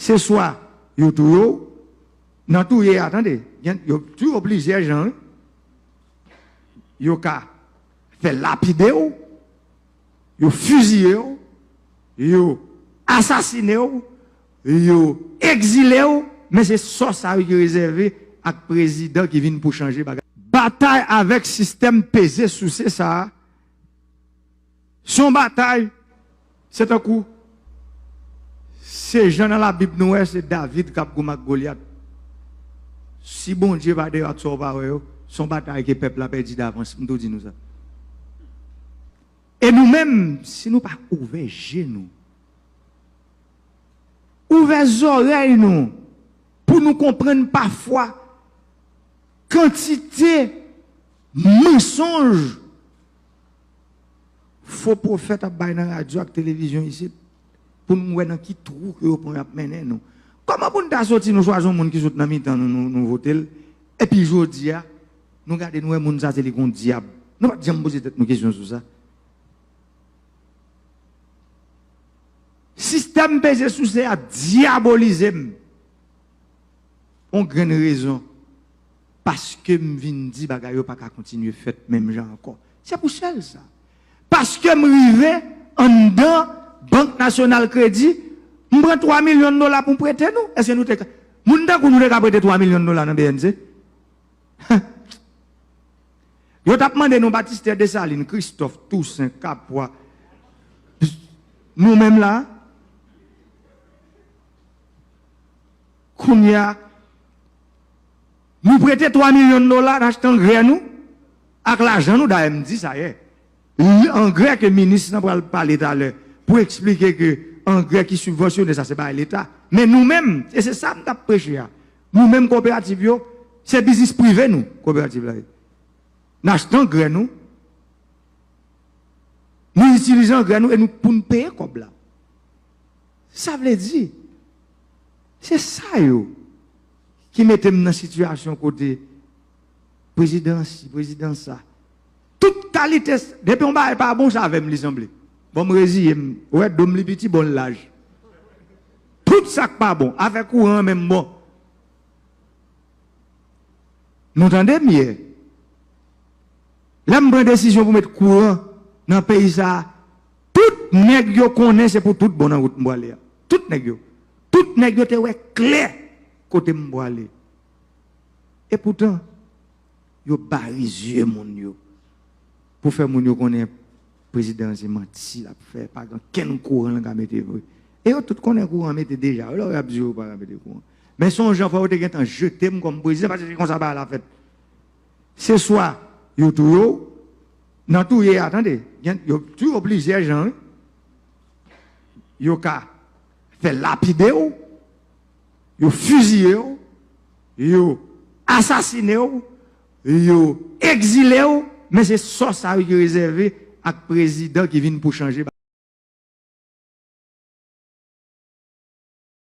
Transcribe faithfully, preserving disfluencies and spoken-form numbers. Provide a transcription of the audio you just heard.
Se swa yo touye w, nan touye a, tande, gen, yo touye w plizyè jan, wi. Yo ka fè lapide w, yo fiziye w, yo asasine w, yo egzile w, men se sò sa yo ki rezève ak prezidan ki vin pou chanje bagay. Batay avèk sistèm peze souse sa a, se yon batay, se tankou, se jan nan Labib nou wè, se David k ap goumen ak Golyat. Si Bondye pa te bat sa w pa wè yo, se yon batay ke pèp la pèdi davans, m tou di nou sa. E nou menm, si nou pa ouvè je nou, ouvè zòrèy nou, pou nou konprann pafwa kantite mansonj fo pwofèt ap bay nan radyo ak televizyon isit, pou nou wè nan ki twou ke yo pran y ap mennen nou. Kòman pou n ta soti, nou chwazi yon moun ki sot nan mitan nou, nou, nou vote l, epi jodi a, nou gade, nou wè moun sa se li k yon dyab? Nou pa t janm poze tèt nou kesyon sou sa. Sistèm peze souse a dyabolize m. On grenn rezon. Paske m vin di bagay yo pa ka kontinye fèt menm jan ankò. Se pou sèl sa. Paske m rive anndan Bank Nasyonal Kredi, m pran twa milyon dola pou m prete nou. Èske nou te ka, moun tankou nou te ka prete twa milyon dola nan B N C? Yo t ap mande nou Batistè, Desalin, Kristòf, Tousen, Kapwa. Nou menm la, kounye a, nou prete twa milyon dola, n achte angrè nou ak lajan nou, dayè m di sa yè. Angrè ke minis lan pral pale talè pou eksplike ke angrè ki sibvansyone sa se bagay Leta. Men nou menm, e se sa m t ap preche a, nou menm koperativ yo, se biznis prive nou, koperativ la ye. N achte angrè nou, nou itilize angrè nou e nou pou n peye kòb la. Sa vle di, se sa yo ki mete m nan sitiyasyon kote prezidan si, prezidan sa. Tout kalite, depi yon bagay pa bon, se avè m li sanble. Bon, m reziye m. Ou wè, do m li piti, bon, l laj. Tout sa k pa bon, afè kouran an menm bon. Nou tande m yè. Lè m pran desizyon pou met kouran nan peyi sa a, tout nèg yo konnen se pou tout bon nan wout m pwale a. Tout nèg yo. Tout nèg yo te wè klè kote m pwale. Epoutan, yo bare zye moun yo pou fè moun yo konnen prezidan an se manti l ap fè, pa gen kenn kouran l ka mete vre. E yo tout konnen kouran mete deja. Lè yo ap di yo pa ka mete kouran. Men se yon jan fò yo te gentan jete m kòm prezidan, paske se konsa bagay la fèt. Se swa yo touye w, nan touye a, tande, gen, yo touye w plizyè jan, wi. Yo ka fè lapide w, yo fiziye w, yo asasine w, yo egzile w, men se sò sa yo ki rezève ak prezidan ki vin pou chanje.